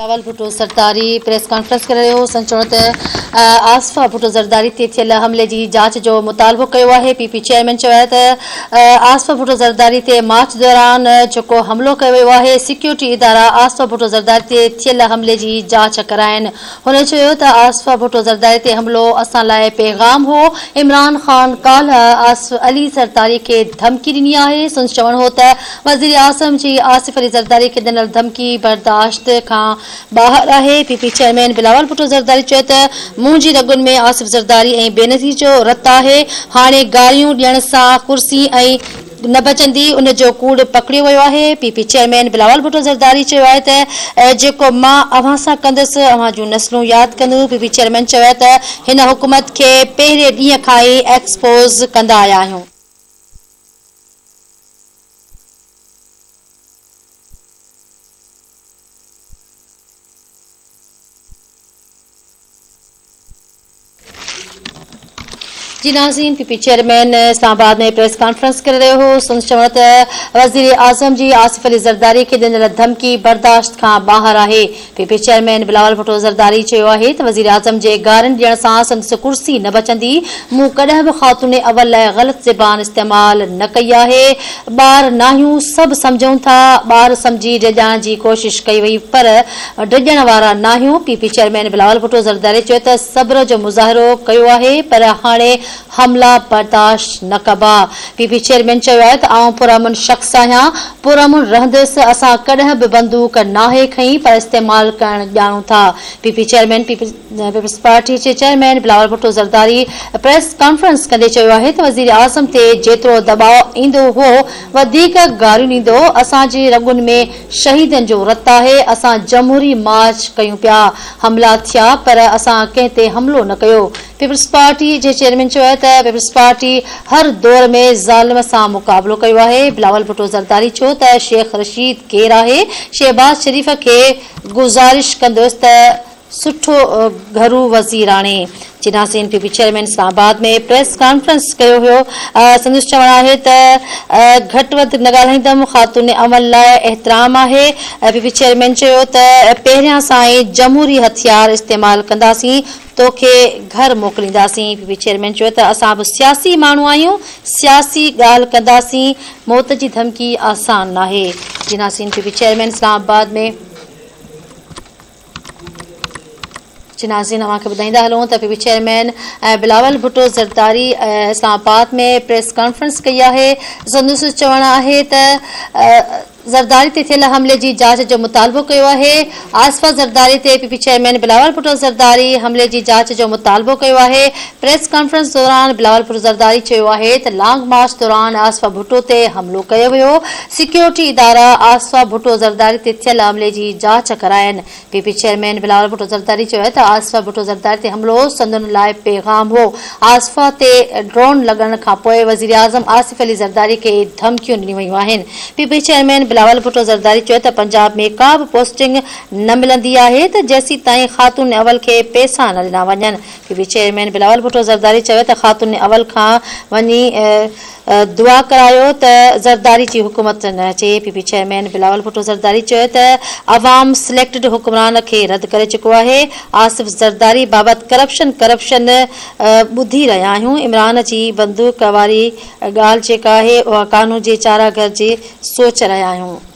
Bilawal Bhutto Zardari press conference ڪري رهيو هو، سندس چوڻ ته آصفه ڀٽو زرداري تي ٿيل حملي جي جاچ جو مطالبو ڪيو آهي، پي پي چيئرمين چيو آهي ته آصفه ڀٽو زرداري تي مارچ دوران جيڪو حملو ڪيو ويو آهي، سيڪيورٽي ادارا آصفه ڀٽو زرداري تي ٿيل حملي جي جاچ ڪرائين. هن چيو ته آصفه ڀٽو زرداري تي حملو اسان لاء پيغام هو، عمران خان ڪالهه آصف علي زرداري کي ڌمڪي ڏني آهي، سندس چوڻ هو ته وزيراعظم جي آصف علي زرداري کي ڏنل ڌمڪي برداشت کان ٻاهر آهي، P P chairman Bilawal Bhutto Zardari چيو ته منهنجي رڳن ۾ آصف زرداري ۽ بينظير جو رت آهي، هاڻي گاريون ڏيڻ سان ڪرسي ۽ نه بچندي، ان جو ڪوڙ پڪڙيو ويو آهي، P P chairman Bilawal Bhutto Zardari چيو آهي ته جيڪو مان اوهان سان ڪندس اوهان جون نسلون ياد ڪنديون، پي پي چيئرمين چيو آهي ته هن حڪومت کي پهرين ڏينهن کان ئي ايڪسپوز ڪندا آيا آهيون. جي ناظرين P P chairman Islamabad ۾ press conference ڪري رهيو هو، سندس چوڻ ته وزيراعظم جي آصف علي زرداري کي ڏنل ڌمڪي برداشت کان ٻاهر آهي، P P chairman Bilawal Bhutto Zardari چيو آهي ته وزيراعظم جي گارين ڏيڻ سان سندس ڪرسي نه بچندي، مون ڪڏهن به خاتون اول لاء غلط زبان استعمال نه ڪئي آهي، ٻار ناهيون سڀ سمجهون ٿا، ٻار سمجهي ڊيڄارڻ جي ڪوشش ڪئي وئي پر ڊڄڻ وارا ناهيون، P P chairman Bilawal Bhutto Zardari چيو ته صبر جو مظاهرو ڪيو آهي پر هاڻي حملا برداشت نه ڪبا. پي پي چيئرمين چيو آهي ته آئون پرامن شخص آهيان، پرامن رهندس، اسان ڪڏهن به بندوق ناهي کنئي پر استعمال ڪرڻ ڄاڻون ٿا. P P chairman peoples party جي chairman Bilawal Bhutto Zardari press conference ڪندي چيو آهي ته وزيراعظم تي جيترو دٻاء ايندو هو وڌيڪ گاريون ڏيندو، اسان جي رڳن ۾ شهيدن جو رت آهي، اسان جمهوري مارچ ڪيون پيا، حملا ٿيا پر اسان ڪنهن تي حملو نه ڪيو. پيپلز پارٽي جي چيئرمين چيو آهي ته پيپلز پارٽي هر دور ۾ ظالم سان مقابلو ڪيو آهي، بلاول ڀٽو زرداري چيو ته شيخ رشيد ڪير آهي، شهباز شريف کي گذارش ڪندس ته سٺو گهرو وزير آڻي. چيناسين P P chairman Islamabad ۾ press conference ڪيو هيو، سندس چوڻ آهي ته گهٽ وڌ نه ڳالهائيندم، خاتون اول لاء احترام آهي، پي پي چيئرمين چيو ته پهريان سان ئي جمهوري هٿيار استعمال ڪنداسين، توکي گهر موڪلينداسين، پي پي چيئرمين چيو ته اسان به سياسي ماڻهو آهيون، سياسي ڳالهه ڪنداسين، موت جي ڌمڪي آسان ناهي، جناسين P P chairman Islamabad ۾. جناسين اوهان کي ٻڌائيندا هلون ته P P chairman Bilawal Bhutto Zardari Islamabad ۾ press conference ڪئي آهي، سندس چوڻ آهي ته زرداري تي ٿيل حملي جي جاچ جو مطالبو ڪيو آهي، آصفه زرداري تي P P chairman Bilawal Bhutto Zardari حملي جي جاچ جو مطالبو ڪيو آهي، پريس ڪانفرنس دوران بلاول ڀٽو زرداري چيو آهي ته لانگ مارچ دوران آصفه ڀٽو تي حملو ڪيو ويو، سيڪيورٽي ادارا آصفه ڀٽو زرداري تي ٿيل حملي جي جاچ ڪرائين. P P chairman Bilawal Bhutto Zardari چيو آهي ته آصفه ڀٽو زرداري تي حملو سندن لاء پيغام هو، آصفه تي ڊرون لڳڻ کانپوء وزيراعظم آصف علي زرداري کي ڌمڪيون ڏنيون ويون آهن. P P chairman Bilawal Bhutto Zardari چيو ته پنجاب ۾ ڪا به پوسٽنگ نه ملندي آهي ته جيسيتائين خاتون اول کي پئسا نه ڏنا وڃن. P P chairman Bilawal Bhutto Zardari چيو ته خاتون اول کان وڃي دعا ڪرايو ته زرداري جي حڪومت نه اچي. P P chairman Bilawal Bhutto Zardari چيو ته عوام سليڪٽڊ حڪمران کي رد ڪري چڪو آهي، آصف زرداري بابت ڪرپشن ڪرپشن ٻڌي رهيا آهيون، عمران جي بندوق واري ڳالهه جيڪا آهي اها قانون جي چارا گهر جي سوچ رهيا آهيون.